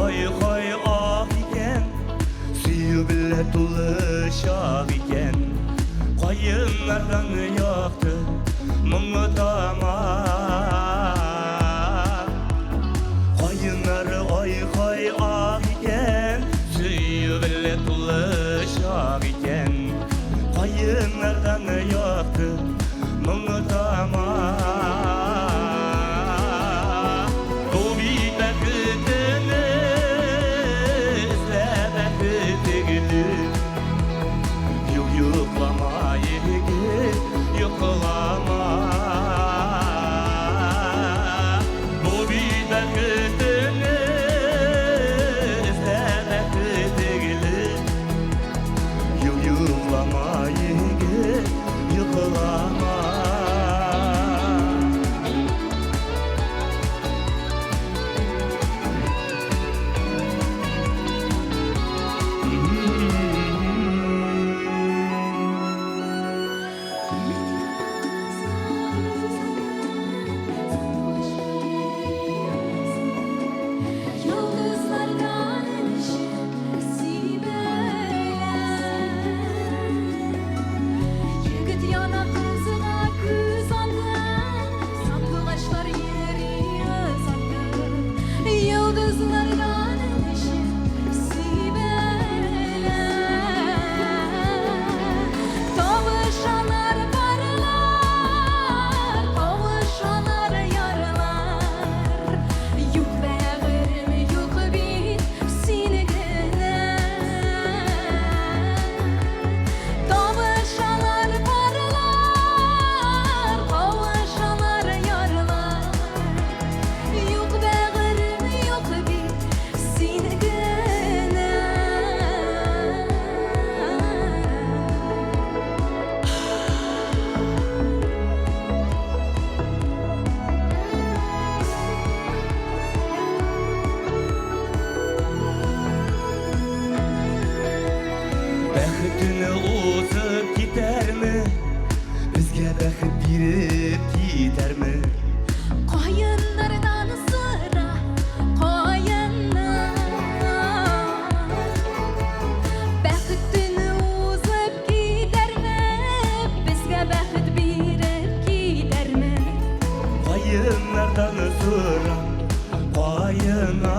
ай-һай ак икән, Сөю белә тулы чак икән. Каеннардан якты моңы тама. Каеннар ай-һай ак икән, Сөю белә тулы чак икән. Каеннардан якты моңы тама. Бу бит бәхетне эзлә бәхетеңне. Юк, йоклама, егет, йоклама. Бу бит бәхетеңне эзлә бәхетеңне. Юк, йоклама, егет, йоклама. Йолдызлардан энҗе сибәләр. Егет яна кызга күз алды, Сандугачлар йөри озатып. Йолдызлардан энҗе сибәләр. Тавышалар парлар, кавышалар ярлар. Юк бәгырем, юк бит син генә. Тавышалар парлар, кавышалар ярлар. Юк бәгырем, юк бит син генә. Бәхетне узып китәрме? Безгә бәхет биреп китәрме? Каеннардан сора, каеннар. Бәхет төне узып китәрме? Безгә бәхет биреп китәрме? Каеннардан сора, каеннар.